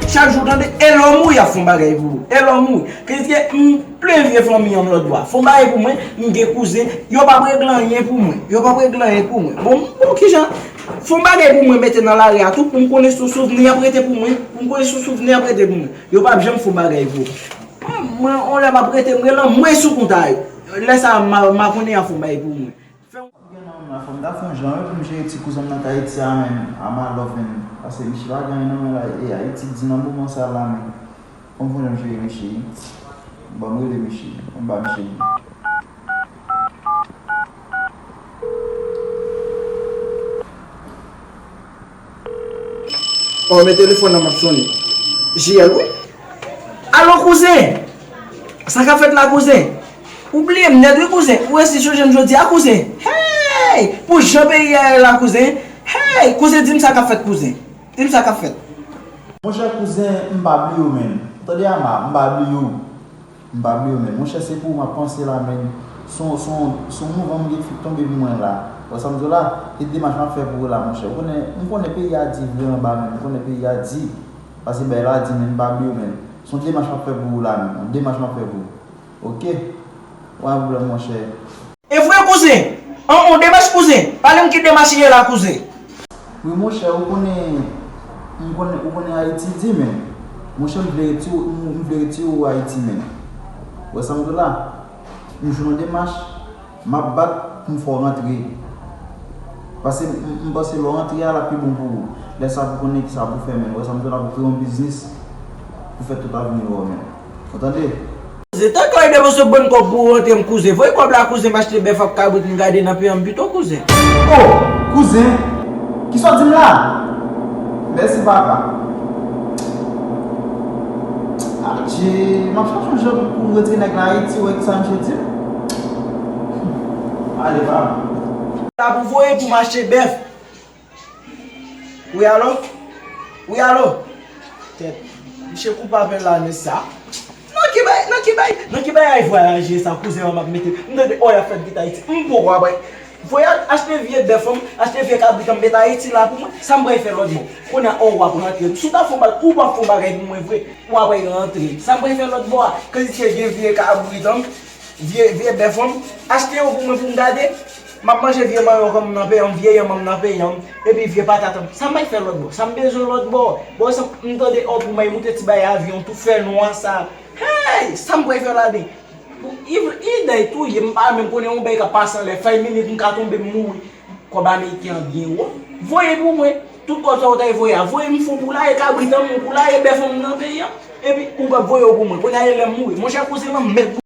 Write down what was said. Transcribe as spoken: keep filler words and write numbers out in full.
Chak jou w tande, e lòm ou y ap fè yon bagay pou ou. E lòm ou. Kèske m plen vye fanmi an m lòt bò. Fè yon bagay pou mwen, m gen kouzen, yo p ap regle anyen pou mwen. Yo p ap regle anyen pou mwen. Bon, bon, kijan? Fè yon bagay pou mwen, mete nan lari a tou, pou m konnen sou souvni y ap rete pou mwen. Pou m konnen sou souvni y ap rete pou mwen. Yo p ap janm fè yon bagay pou ou. Mwen, on lè m ap rete, m rele mwen sou kont a yo. Lè sa a, m a, m a konnen y ap fè yon bagay pou mwen. Fè yon Gen nan menm la, fò m ta fè yon jan wi pou m jere ti kouzen m nan k Ayiti a menm. A my love menm. Paske Michi pa gen anyen nan men l la, e Ayiti di nan moman sa la menm. Fò m fè yon jan m jere Michi wi. Ban m rele Michi. Ban m ba Michi. Oh, men telefòn nan m ap sonnen. J L wi. Alo, kouzen! Sa k ap fèt la, kouzen? Ou bliye m nèt, wi, kouzen. Ou resi sonje m jodi a, kouzen. Hey! Pou jan peyi a ye la, kouzen. Hey! Kouzen, di m sa k ap fèt, kouzen. Di m sa k ap fèt. Monchè kouzen, m pa bliye w, menn. Tande, Ama, m pa bliye w. M pa bliye w, menn. Monchè, se pou ou m ap panse la, menn. Se yon, se yon, se yon mouvman m gen fèk tonbe pou mwen la. Wè sa m di w la? E demach m ap fè pou ou la, monchè. Ou konnen, m konnen peyi a di vre anba, menn. M konnen peyi a di. Pase bay la di, menn, m pa bliye w, menn. Se yon demach m ap fè pou ou la, menn. Yon demach m ap fè pou ou. Oke? Pa gen pwoblèm, monchè. E vre, kouzen? An, yon demach, kouzen? Pale m ki demach li ye la, kouzen? Wi, monchè, ou konnen, m konnen, ou konnen Ayiti di, menn. Monchè, m vle retire w, m, m vle retire w Ayiti, menn. Wè sa m di w la? M jwenn yon demach, m ap bat pou m fè w rantre. Paske m, m, m panse lè w rantre a, l ap pi bon pou ou. Lè sa a pou konnen kisa pou fè, menn. Wè sa m di w la, pou kreye yon biznis, pou fè tout avni w, menn. Ou tande? Kouzen, tankou w depanse bon kòb pou w rantre, m kouzen. Voye kòb la, kouzen, m achte bèf ak kabrit, m gade nan peyi an pito, kouzen. Oh, kouzen! Kisa w di m la? Mèsi, papa. Adje, m ap chache yon jan pou m retire nèg la Ayiti, wè kisa misye di m. Ale, papa. La pou voye pou m achte bèf. Wi, alo? Wi, alo? Tèt. Misye koupe apèl la, men sa. Nan ki bay, nan ki bay, nan ki bay ay vwayaje sa, kouzen an m ap mete. M tande, o, y ap fèt vit Ayiti. M poko apre. Voye achte vye bèf an m, achte vye kabrit an m, met Ayiti la pou mwen. Sa m pral fè lòt bò? Kounye a, o, w ap rantre. Si w ta fè yon bagay, ou p ap fè yon bagay pou mwen vre. W ap rantre. Sa m pral fè lòt bò a? Kantite gen vye kabrit an m, vye, vye bèf an m, achte yo pou mwen pou m gade. M ap manje vye manyo an m nan peyi an, vye yanm an m nan peyi an, epi vye patat an m. Sa m bay fè lòt bò? Sa m bezwen lòt bò? Bò sa m tande o pou may moute ti bay avyon, tou fè nwa sa. Hey! Sa m pral fè ladan? Pou Iv, Iday touye m, m pa menm konnen yon bay k ap pase anlè, fay minit m ka tonbe m mouri. Kòb ameriken an byen wo. Voye pou mwen. Tout kòb sa ou t al voye a, voye m fon poulaye kabrit an m, yon poulaye bèf an m nan peyi an. Epi ou p ap voye yo pou mwen. Kounye a e lè m mouri. Monchè kouzen m an mèt.